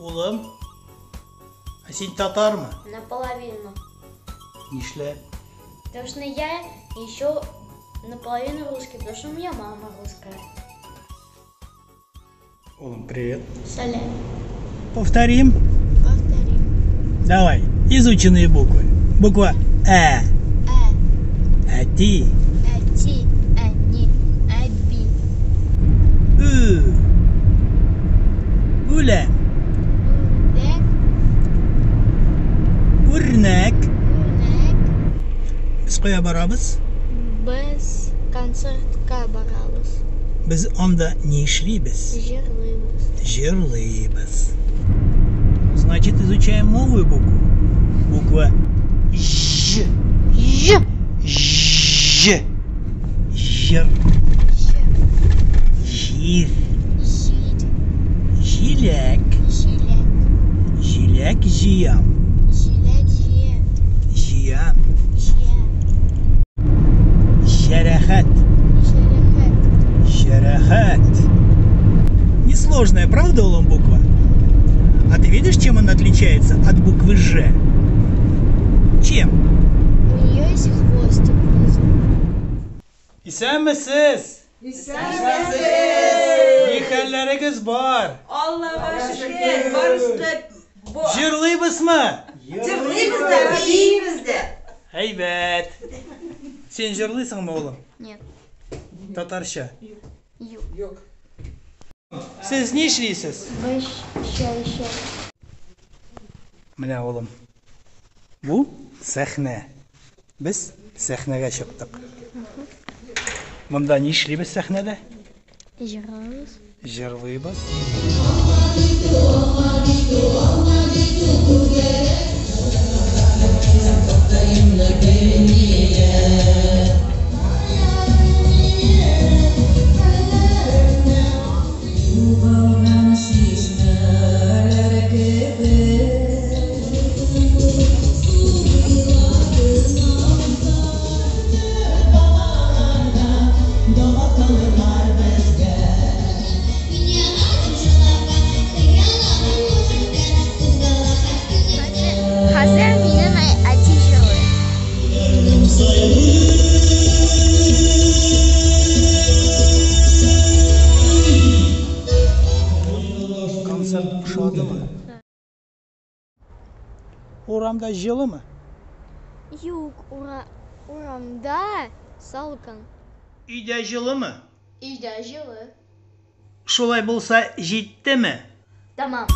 Улым, ә син татармы? Наполовину. Нишләп? Потому что я еще наполовину русский, потому что у меня мама русская. Улым, привет. Салям. Повторим. Повторим. Давай, изученные буквы. Буква Э. Э, Әти. Әти, әни, әби. Ü. Үлән. Үрдәк, Үрнәк. үрнәк. Без кая барабыз? Без концертка барабыз. Без анда ни эшлибез? Җырлыйбыз. Җырлыйбыз. Значит, изучаем новую букву. Буква Ж. Ж. Ж. Жыр. Ж. Җир. Җир. Җиләк. Җиләк. Җиләк җыям. Җиләк җыя. Җыям. Җыя. Җәрәхәт. Җәрәхәт. Җәрәхәт. Несложная, правда, улым, буква? А ты видишь, чем она отличается от буквы Ж? Чем? У нее есть хвостик внизу. Исәнмесез! Исәнмесез! Ни хәлләрегез бар? Аллага шөкер, барысы да бар. Җырлыйбызмы? Җырлыйбыз да, биибез дә. Әйбәт. Син җырлыйсыңмы, улым? Нет. Татарча. Юк. Сез ни эшлисез? Без чәй эчәбез. Менә, улым. Бу сәхнә. Без сәхнәгә чыктык. Монда ни эшлибез сәхнәдә? Җырлыйбыз. Җырлыйбыз. Хәзер минем әти җырлый. Концерт ошадымы? Урамда җылымы? Юк, ура, урамда салкын. Өйдә җылымы? Өйдә җылы. Шулай булса җиттеме? Тәмам.